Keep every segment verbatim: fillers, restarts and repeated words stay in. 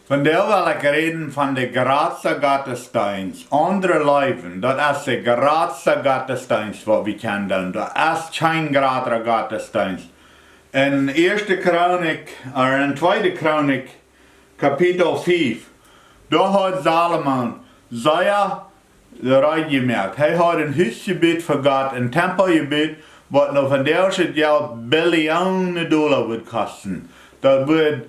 Vondoag well ekj räden von de jratsta Gottesdeenst. Aundre leewen, daut es de jratsta Gottesdeenst waut wie kjennen doonen. Daut es kjeen jratra Gottesdeenst. En ieeschte Chronik, ooda en tweede Chronik, Kapitel fief, doa haud Salomo sea reed jemoakt. Hee haud een Hus jebut fa Gott, een Tempel jebut, waut no vondoag daut Jelt Billionen Dolla wudd kosten. Daut wudd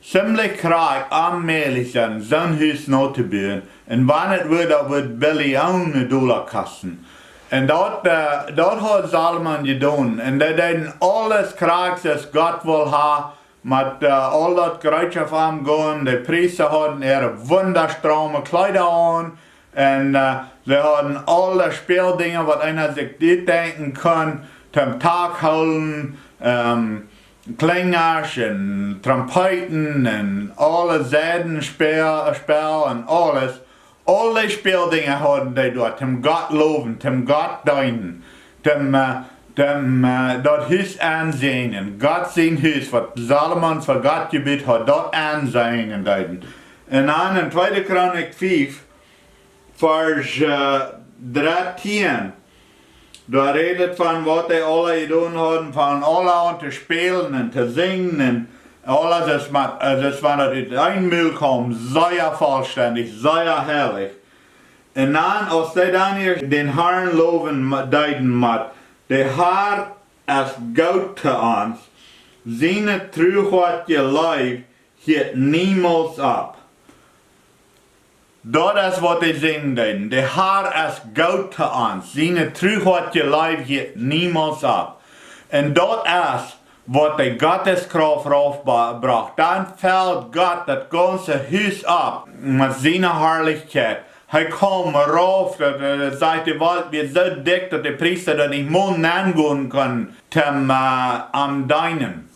ziemlich krakjt onmäajlich sennen, soon Hus no to buen. Un wan et wudd, daut wudd Billionen Dolla kosten. Un daut, äh, daut haud Salomo jedonen. Un dee deeden aules krakjt soo aus Gott wull haben, met, äh, aul daut Jereetschoft aungonen. De Priesta hauden äare wundaschone Kjleeda aun. Un, äh, see hauden aule Späldinja, waut eena sikj utdenkjen kunn, toom Takt hoolen, ähm, Kjlinjasch un Trompeeten un aule Seidenspel, Spel un aules. Aule Späldinja hauden dee doa, toom Gott lowen, toom Gott deenen, toom, äh, toom, äh, daut Hus aunseenen. Gott sien Hus, waut Salomo fa Gott jebut haud, daut aunseenen deeden. Un dan en tweede Chronik fief, Varsch, äh, dartieen, doa rät et von waut dee aula jedonen hauden, von aula aun to spälen un to sinjen un aules, daut wan, äh, daut wan daut ut een Mul kjeem, sea vollstendich, sea heilich. Un dan, aus dee dan ieescht dän Harn lowen ma-, deeden met: De Har es goot to ons, siene truhoatje Leew hieet niemols opp. Daut es waut dee sinjen deeden. De Har es goot to ons. Siene truhoatje Leew hieet niemols opp. Un daut es waut de Gotteskrauft rauf ba-, brocht. Dan felt Gott daut gaunze Hus opp met siene Harlichkjeit. Hee kjeem rauf, daut, daut, daut sajcht, de Wolkj wia soo dikj, daut de Priesta doa nich mol nengonen kunn, toom, äh, am deenen.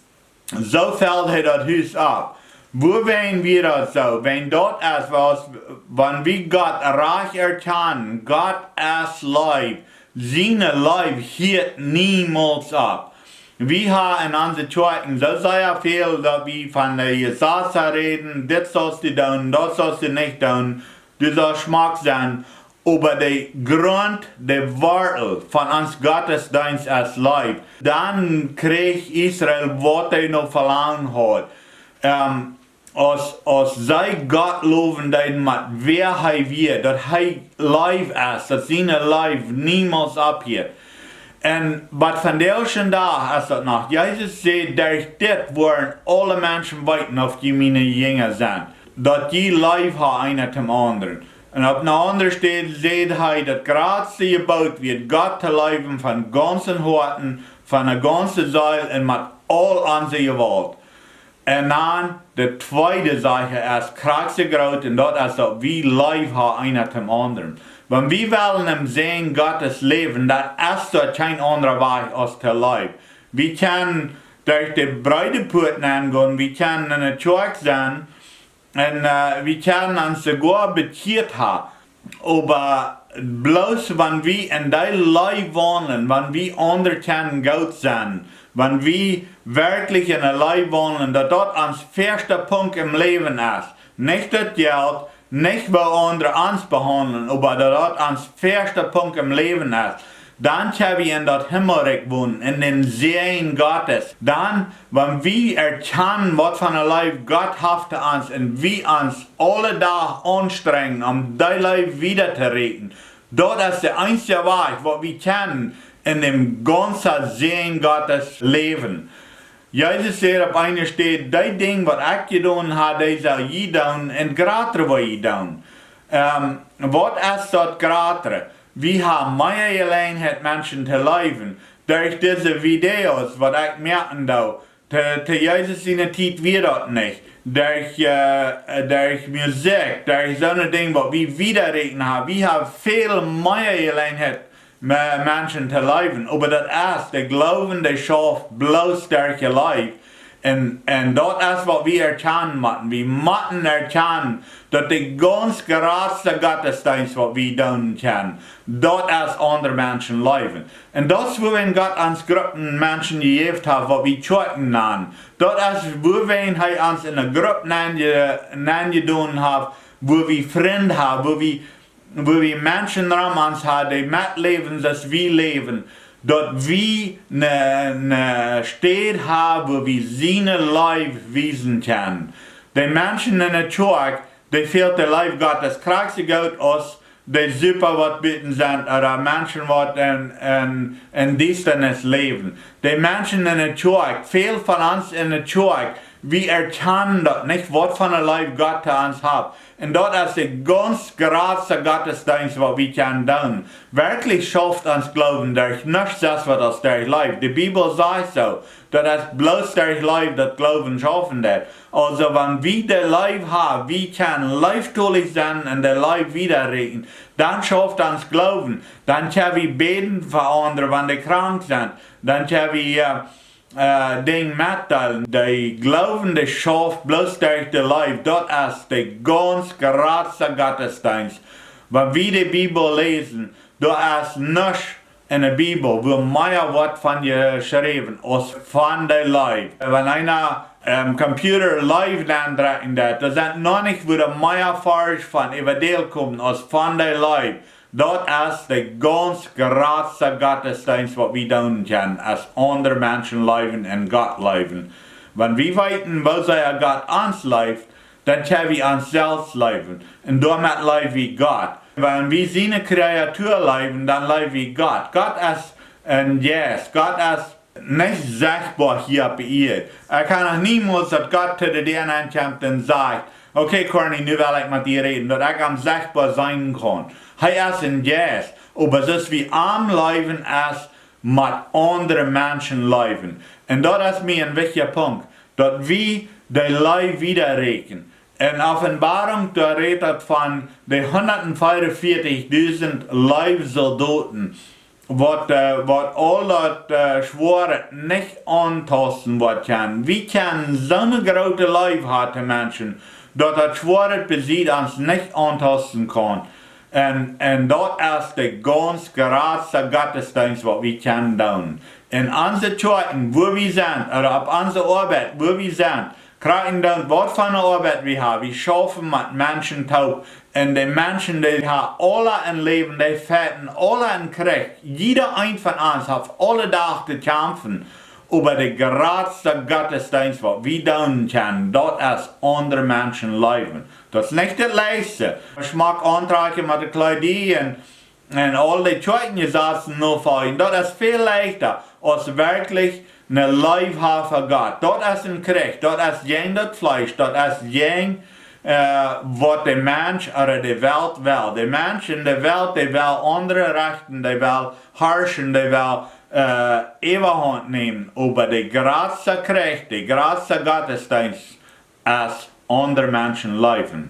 Soo felt hee daut Hus opp. Wuarom wia daut soo? Wan daut es, wan, wan wie Gott rajcht erkjanen, Gott es Leew, siene Leew hieet niemols opp. Wie haben en onse Kjoakjen soo sea väl, daut wie von de Jesazen räden, dit saust du doonen, daut saust du nich doonen, du saust schmock sennen, oba de Grunt, de Wortel von ons Gottesdeenst es Leew. Dan kjrieech Israel waut hee no velangen haud. Ähm, aus, aus see Gott lowen deeden met wäa hee wia, daut hee Leew es, daut siene Leew niemols opphieet. Un waut vondoag dän Dach es daut noch. Jesus säd: Derch dit woaren aule Menschen weeten, auf jie miene Jinja sent, daut jie Leew haben eena dän aundren. Un opp eene aundre Städ säd hee: Daut jratste Jeboot wia, Gott to leewen von gaunzen Hoaten, von de gaunze Seel un met aul onse Jewault. Un dan de tweede Sach es krakjt soo groot, un daut es daut wie Leew haben eena dän aundren. Wan wie wellen em Säajen Gottes läwen, dan es doa kjeen aundra Wajch aus de Leew. Wie kjennen derch de breede Puat nengonen, wie kjennen en de Kjoakj sennen, un, äh, wie kjennen ons soogoa bekjieet haben. Oba bloos wan wie en dee Leew waundlen, wan wie aundre kjennen goot sennen, wan wie werkjlich en de Leew waundlen, daut daut ons ieeschta Punkt em Läwen es. Nich daut Jelt, nich woo aundre ons behaundlen, oba daut daut ons ieeschta Punkt em Läwen es. Dan kjenn wie en daut Himmelrikj wonen, en dän Säajen Gottes. Dan, wan wie erkjanen, waut fa eene Leew Gott haft to ons, un wie ons aule Dach aunstrenjen, om dee Leew wieda to rieekjen, daut es de eensje Wajch, waut wie kjennen en dän gaunzen Säajen Gottes läwen. Jesus säd opp eene Städ: Dee Dinja, waut ekj jedonen hab, dee sell jie doonen, un jratre woa jie doonen. Ähm, waut es daut jratre? Wie haben mea Jeläajenheit, Menschen to leewen. Derch dise Videos, waut ekj moaken doo, to, to Jesus siene Tiet wia daut nich. Derch, äh, derch Musikj, derch soone Dinja, waut wie wieda rieekjen haben. Wie haben väl mea Jeläajenheit, me-, Menschen to leewen. Oba daut es, de Gloowen, dee schauft bloos derch de Leew. Un, un daut es waut wie erkjanen motten. Wie motten erkjanen daut de gaunz jratste Gottesdeenst waut wie doonen kjennen, daut es aundre Menschen leewen. Un daut es wuarom Gott ons Gruppen Menschen jejäft haft, waut wie Kjoakjen nanen. Daut es wuarom hee ons en eene Grupp nenje-, nenjedonen haft, wua wie Frind haben, wua wie, wua wie Menschen rom ons haben, dee metläwen, soo aus wie läwen. Daut wie eene, eene Städ haben, wua wie siene Leew wiesen kjennen. De Menschen en de Kjoakj, dee fält de Leew Gottes krakjt soo goot aus de Super waut buten sent, ooda Menschen waut en, en, en Diestanis läwen. De Menschen en de Kjoakj, väl von ons en de Kjoakj, wie erkjanen daut nich, waut fa eene Leew Gott to ons haft. Un daut es de gaunz jratste Gottesdeenst waut wie kjennen doonen. Werkjlich schauft ons Gloowen derch nuscht sest waut aus derch Leew. De Bibel sajcht soo, daut es bloos derch Leew daut Gloowen schaufen deit. Aulsoo, wan wie de Leew haben, wie kjennen leeftolich sennen un de Leew wieda räden, dan schauft ons Gloowen. Dan kjenn wie bäden fa aundre, wan dee krank sent. Dan kjenn wie, äh, äh, Dinja metdeelen. De Gloowen, dee schauft bloos derch de Leew. Daut es de gaunz jratste Gottesdeenst. Wan wie de Bibel läsen, doa es nuscht en de Bibel, wua mea woat von jeschräwen aus von de Leew. Wan eena em Computer Leew nendrekjen deit, doa sent noch nich wua mea Varsch von äwadäl komen aus von de Leew. Daut es de gaunz jratste Gottesdeenst waut wie doonen kjennen, es aundre Menschen leewen un Gott leewen. Wan wie weeten, woo sea Gott ons leeft, dan kjenn wie ons selfst leewen. Un doamet leew wie Gott. Wan wie siene Kreatua leewen, dan leew wie Gott. Gott es een Jeist. Gott es nich sechtboa hia opp de Ieed. Ekj kaun noch niemols daut Gott to de Däa aunkjemt un sajcht: "Okay, Corny, nu well ekj met die räden", daut ekj am sechtboa seenen kaun. Hee es een Jeist. Oba soo aus wie am leewen es, met aundre Menschen leewen. Un daut es mie een wichtja Punkt, daut wie de Leew wieda räkjen. En Openboarunk, doa rät daut von de hundatveeaunvieetichdusent Leewsoldoten, waut, äh, waut aul daut, äh, Schwoare nich auntausten woat kjennen. Wie kjennen soone groote Leew haben to Menschen, daut daut Schwoare besied ons nich auntausten kaun. Un, un daut es de gaunz jratste Gottesdeenst waut wie kjennen doonen. En onse Kjoakjen, wua wie sent, ooda opp onse Oabeit, wua wie sent, krakjt endoont waut fa eene Oabeit wie haben, wie schaufen met Menschen toop. Un de Menschen, dee haben aula een Läwen, dee fajchten aula een Kjrich. Jieda een von ons haft aule Doag to kjamfen. Oba de jratste Gottesdeenst waut wie doonen kjennen, daut es aundre Menschen leewen. Daut es nich daut leichste. Schmock auntrakjen met de Kjleeda un, un aul de Kjoakjenjesazen nofoljen. Daut es väl leichta aus werkjlich eene Leew haben fa Gott. Daut es een Kjrich. Daut es jäajen daut Fleesch. Daut es jäajen, äh, waut de Mensch ooda de Welt well. De Mensch en de Welt, dee well aundre rechten, dee well harschen, dee well, äh, Äwahaunt nämen. Oba de jratste Kjrich, de jratste Gottesdeenst es aundre Menschen leewen.